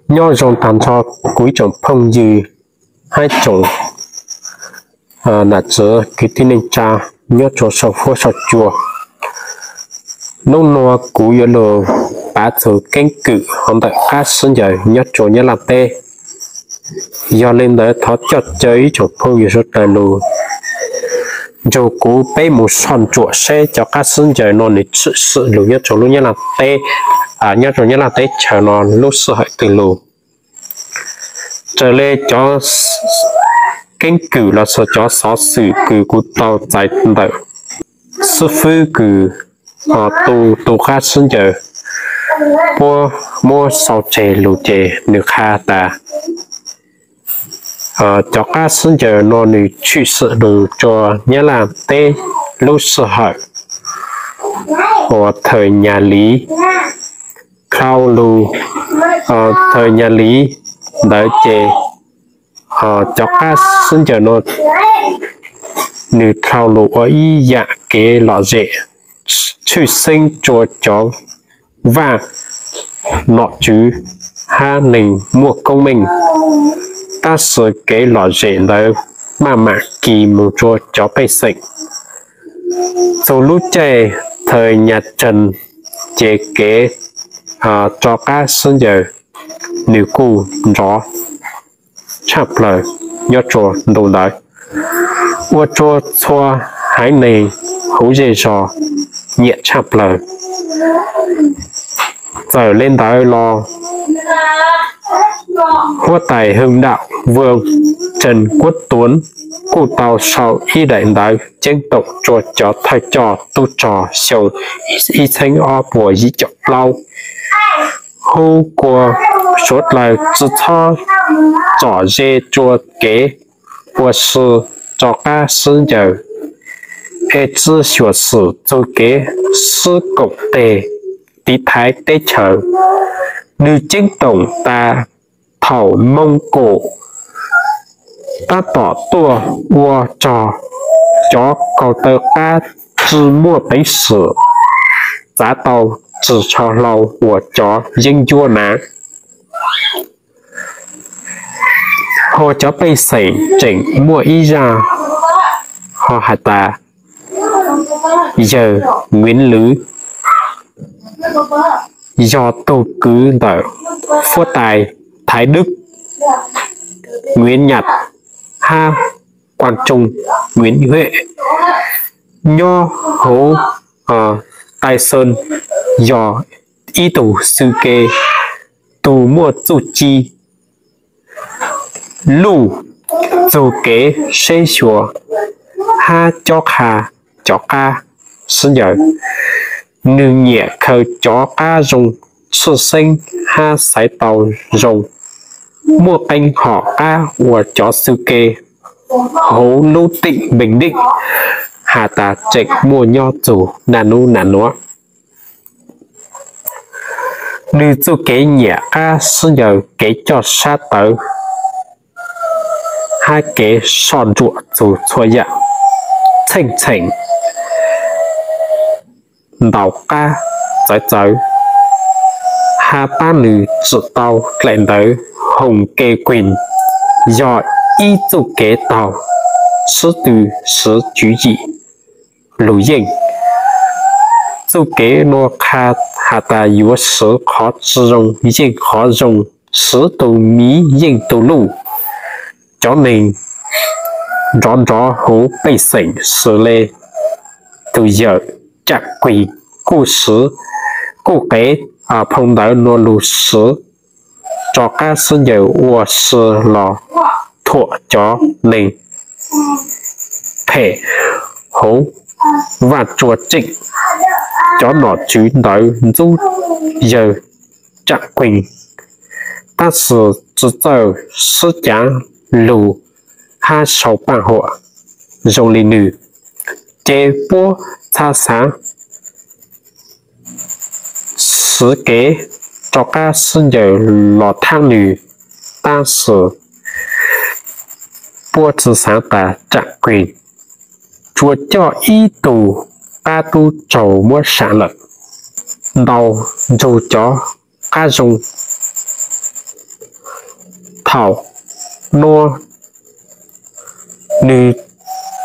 Nyob zoo tag nrho kuv ib tsoom phooj ywg hab tsoom nam txiv kwv tij neej tsa nyob rua sau huab sau cua. Nub nua kuv yuav lug pav txug keeb kwm hov ntawm qab sib ncaws nyob rua Nyab Laj teb. Yog le ntawd thov coj caw ib tsoom phooj ywg suav dlawg lug nrug kuv peb mus soj ntsuam seb cov qab sib ncaws no nwg tshwm sim lug nyob rua lub Nyab Laj teb, nyob rua Nyab Laj teb chaws no lub sij hawm twg lug. Raws le cov keeb kwm los sis cov xov xwm kws kuv tau txais ntawm xib fwb kws tu tu qab sib ncaws puab muab sau tseg lug ces nwg qha tas cov qab sib ncaws no nwg tshwm sim lug rua Nyab Laj teb lub sij hawm uas thawj nyaj li dlhau lug, thawj nyaj li ntawd ces cov qab sib ncaws no nwg dlhau lug ua ib yaam kev lom zem tshwj xeeb rua cov vaaj nom tswv hab neeg muaj koob meej, tab sis kev lom zem ntawd maj mam kis moog rua cov pej xeem. Txug lub caij thawj nyaj tseeg ces kev rov qab sib ncaws nwg kuj nrov tshaj plawg nyob rua ntu ntawd, ua rua txhua haiv neeg huv zej zog nyiam tshaj plawg. Txawm le ntawd los huab tais Hwm Dam Vwm Tsees Kuab Tuam kuj tau sau ib daim ntawv ceeb toom rua cov thawj coj tub rog xyoo ib txheeb ob puas yim caum plaub, hu ua suav dlawg tsi txhob tsom ze rua kev ua si rov qab sib ncaws, es tsi xyuam xim txug kev sib koom teg tiv thaiv teb chaws. Nwg ceeb toom tas thaum Moos Koom tab tom tuaj ua rog, cov kaug taw qab tsi muaj peev xwm txav tau tsi tsho hlau uas cov yeeb ncuab nav. Ho cov pej xeem tseem muaj ib zaj ho has tas yawg Nwiv Lwv yog tug kwv ntawm huab tais Thaiv Dwb, Nwiv Nyaj hab Kuam Tsooj, Nwiv Huam nyob huv Taij Xoon, yog ib tug xwm kev, tug muaj txuj ci luj txug kev saib xyuas hab cob qha cov qab sib ncaws. Nwg nyiam khaws cov qab zoo tshwj xeeb hab xaiv tau zoo, muaj qee hom qab uas cov xwm kev huv lub teem Npeej Deej has tas tseem muaj nyob txug naj nub naj nuav. Nwg txuj kev nyiam qab sib ncaws, kev coj sab tawv hab kev soj ntsuam txug txhua yaam txheej txheem ntaus qab txawv txawv hab paab nwg tsim tau dlaim ntawv Hoos Ke Kuig, yog ib txuj kev taug sib tw siv tswv yim lug yeej. Txuj kev nuav qha has tas yuav siv qhov tsi zoo yeej qhov zoo, siv tug miv yeej tug luj. Cov neeg nrov nrov huv pej xeem xws le tug yawm Tsam Kuig kuj siv, kuj qev phoo ntawv nuav lug siv rov qab sib ncaws ua si los thuam cov neeg phem huv Vaaj Tsua Tseem. Cov nom tswv ntawd ntxub yawg Tsam Kuig, tab sis tsi txawj sib caav lug hab sau paaj huam zoo li nwg, ces puab txha xaav siv kev rov qab sib ncaws los thaab nwg, tab sis puab tsi xaav tas Tsam Kuig tsuas coj ib tug qab tub raug muab sam lawm, ntaus nrug cov qab zoo Thaum nuav nwg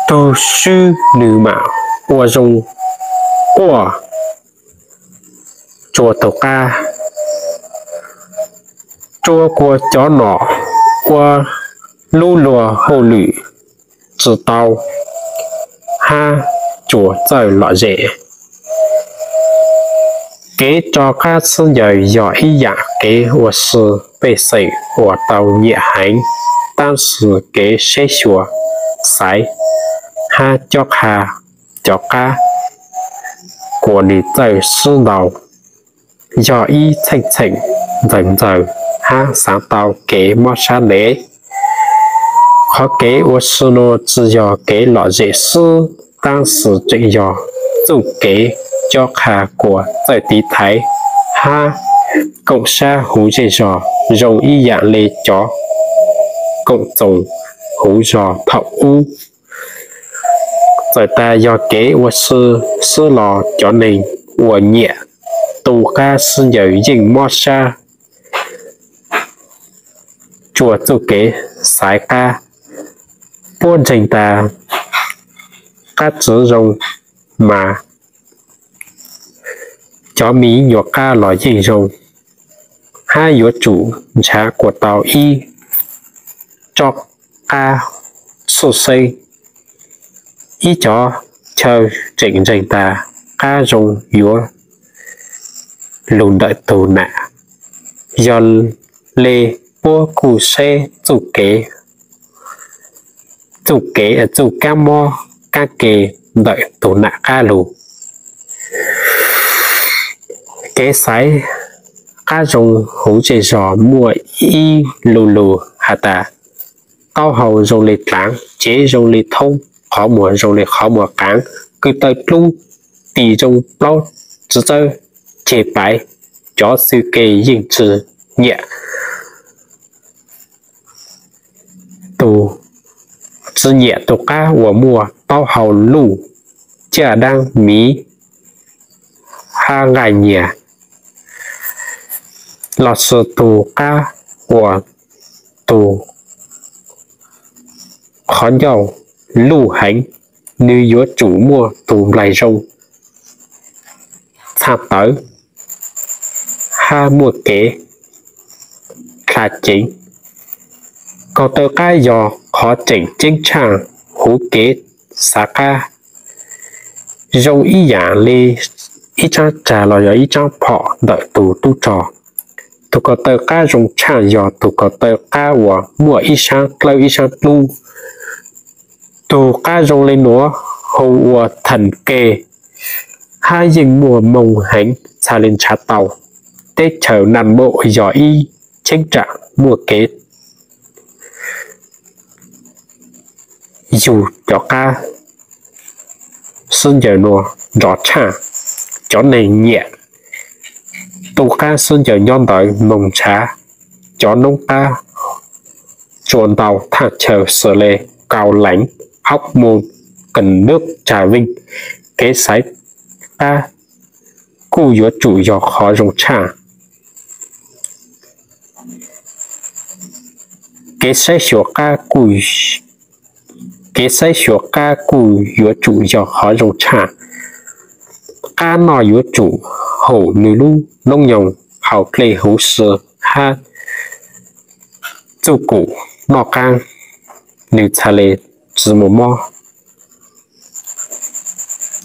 tug swb nwg maam ua zoo quaj tsua tug qab, tsua kua cov nom ua lub luag hauj lwm tsi tau hab tsuas txawj lom zem. Kev tso qab xib ncaws yog ib yaam kev ua si pej xeem uas tau nyiam heev, tab sis kev saib xyuas, xaiv hab cob qha cov qab kuas nwg txawj sib ntaus yog ib txheej txheem ntxaws ntxaws hab xaav tau kev mob sab ntev. Qhov kev ua si nuav tsi yog kev lom zem xwb, tab sis tseem yog txuj kev cob qha kuas txawj tiv thaiv hab koom sab huv zej zog zoo ib yaam le cov koom txoos huv zog thaum ub. Txawm tas yog kev ua si xwb los cov neeg uas nyiam tu qab xib ncaws yeej mob sab tsua txuj kev xaiv qab. Puab ntseeg tas qab tsi zoo mas cov miv nyuas qab los yeej zoo, hab yuav tsum nrhav kuas tau ib tsob qab txhwj xeeb. Ib cov chaw tseem ntseeg tas qab zoo yuav lug ntawm tug nam. Yog le puab kuj saib txuj kev, txuj kev, txuj kab mob kab ke ntawm tug nam qab lug. Kev xaiv qab zoo huv zej zog muaj ib lu lug has tas, taub hau zoo le dlaav, cev zoo le thoob, qhov muag zoo le qhov muag qaav, kws taw dlub, tis zoo plaub tsi txawb, ceg paiv, cov xwm ke yeej tsi nyiam tug, tsi nyiam tug qab uas muaj taub hau luj, caj daab miv hab nqaj nyiag, lossis tug qab uas tug qhov ncauj luj heev. Nwg yuav tsum muaj tug nplaig zoo, txhaaj tawv, hab muaj kev dlha ceev. Kaug taw qab yog qhov tseem ceeb tshaaj huv kev xaiv qab, zoo ib yaam le ib tsaab tsag los yog ib tsaab phom ntawm tug tub rog. Tug kaug taw qab zoo tshaaj yog tug kaug taw qab uas muaj ib saab dlawb ib saab dlub. Tug qab zoo le nuav hu ua thaaj ke, hab yeej muaj moog heev txhaj le nrhav tau. Teb chaws Nam Bộ yog ib cheeb tsam muaj kev yug cov qab xwb ncaws nuav nrov tshaaj. Cov neeg nyiam tu qab xwb ncaws nyob ntawd moog nrhav cov noob qab tsua ntau thaaj chaw xws le Cao Lãnh, Hóc Môn, Cần Nước, Trà Vinh. Kev xaiv qab kuj yuav tsum yog qhov zoo tshaaj. Kev saib xyuas qab kuj, kev saib xyuas qab kuj yuav tsum yog qhov zoo tshaaj. Qab noj yuav tsum haum nwg lub noob nyoog, haus dlej huv si hab txuj kum noj qaab, nwg txhaj le tsi muaj mob.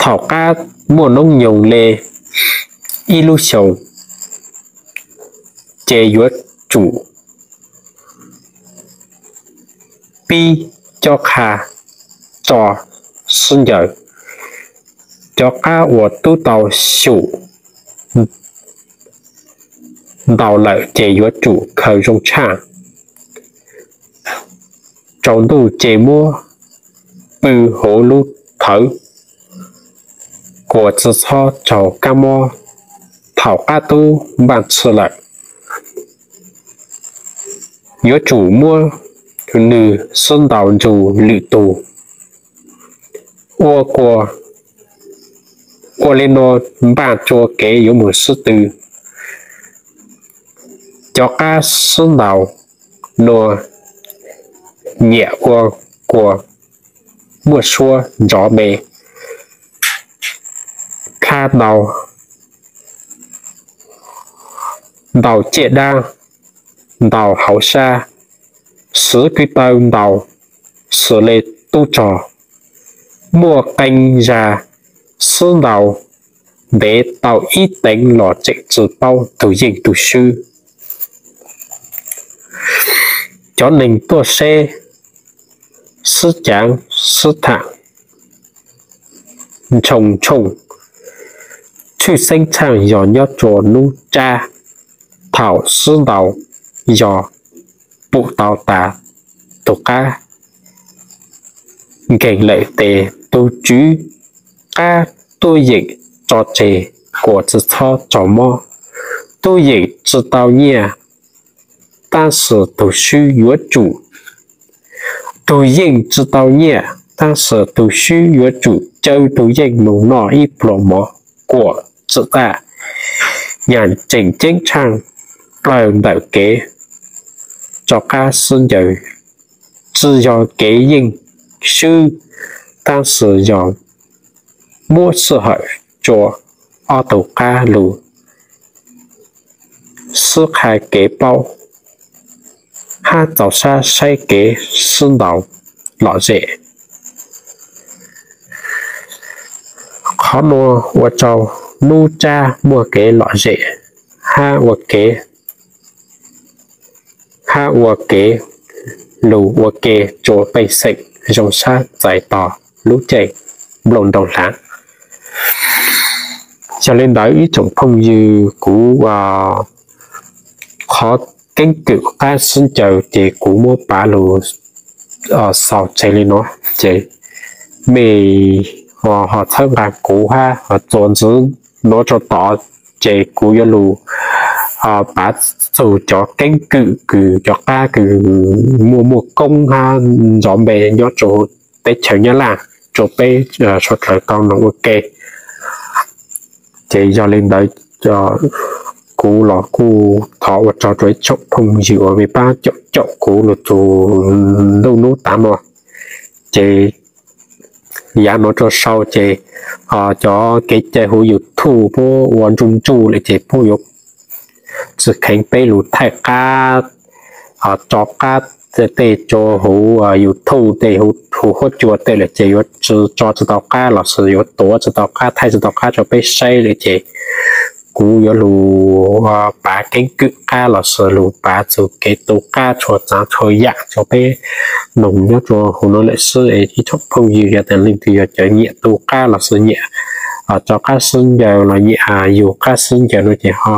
Thaum qab muaj noob nyoog le ib lub xyoos, ces yuav tsum pib cob qha tso sib ncaws. Cov qab uas tub tau xyum ntau lawm ces yuav tsum khaws zoo tshaaj. Tsaus ntuj ces muab pw huv lub thawv, kuas tsi txhob raug kab mob. Thaum qab tub npaaj tshwj lawm, yuav tsum muab nwg sib ntaus nrug lwm tug. Ua kuas, ua le nuav npaaj tsua kev yuav moog sib tw. Cov qab sib ntaus nua, nyiam ua kua, muaj suab nrov me, khab ntaus, ntaus ciaj dab, ntaus hauv sab, xwv kwv taw ntaus, xws li tub rog, muaj qee zag xwb ntaus, ntev tau ib teev los tseem tsis paub tus yeej tus swb. Cov neeg tuaj seb xwb caav xwb tham ntshoo ntshooj, tshwj xeeb tshaj yog nyob rua nub tsab, thaum xwb ntaus yog pum tau tas tus qab nkeeg lawm tes tus tswv qab tuaj yeem tso tseg, kuas tsi txhob tsaug mob. Tub yeem tsi tau nyiaj, tab sis tus swb yuav tsum, tus yeej tsi tau nyiaj, tab sis tus swb yuav tsum caw tus yeej moog noj ib pluag mov kuam tsim qab, yam tseem ceeb tshaaj plawg ntawm kev tso qab sib ncaws. Tsi yog kev yeej swb, tab sis yog muab sij hawm rua ob tug qab lug sib qha kev paub hab txaus sab saib kev sib ntaus lom zem. Qhov nua ua rau nub tsab muaj kev lom zem hab ua kev, hab ua kev lug ua ke rua pej xeem zoo sab txais tos lub caij nplooj ntoog hlaav. Yog li ntawd ib tsoom phooj ywg, kuv qhov keeb kwm qab sib ncaws ces kuv muab pav lug xaus tseg li no, ces mej ho txhawb nqa kuv hab txuas ntxiv nuav rua tod, ces kuv yuav lug pav txug cov keeb kwm kws cov qab kws muaj muaj koob hab nrov npe nyob rua teb chaws Nyab Laj rua peb suav dlawg tau noog ua ke. Ces yog li ntawd, kuv los kuj thov ua tsaug rua ib tsoom phooj ywg uas mej pab caum caum kuv lug txug ntuj nub tav no. Ces yav nuav rua sau ces cov kev cai huv YouTube puab ua ntsuj ntsuj lawm ces puab yuav tsi kheev peb lug thaij qab, tso qab tej rua huv YouTube tej, huv huab cua tej lawm ces yuav tso tsi tau qab lossis yuav tuav tsi tau qab, thaij tsi tau qab rua peb saib lawm ces kuv yuav lug pav keeb kwm qab lossis lug pav txug kev tu qab txhua txav txhua yam rua peb noog nyob rua huv nuav lawm xwb. Ib tsoom phooj ywg yog tas leej twg yog cov nyiam tu qab lossis nyiam tso qab sib ncaws los nyiam yug qab sib ncaws no ces ho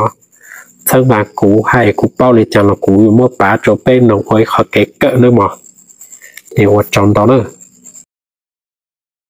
txhawb nqa kuv hab es kuv paub li cas los kuv yuav muab pav rua peb noog ua ib qhov kev kawm nawb mog. Es ua tsaug ntau na.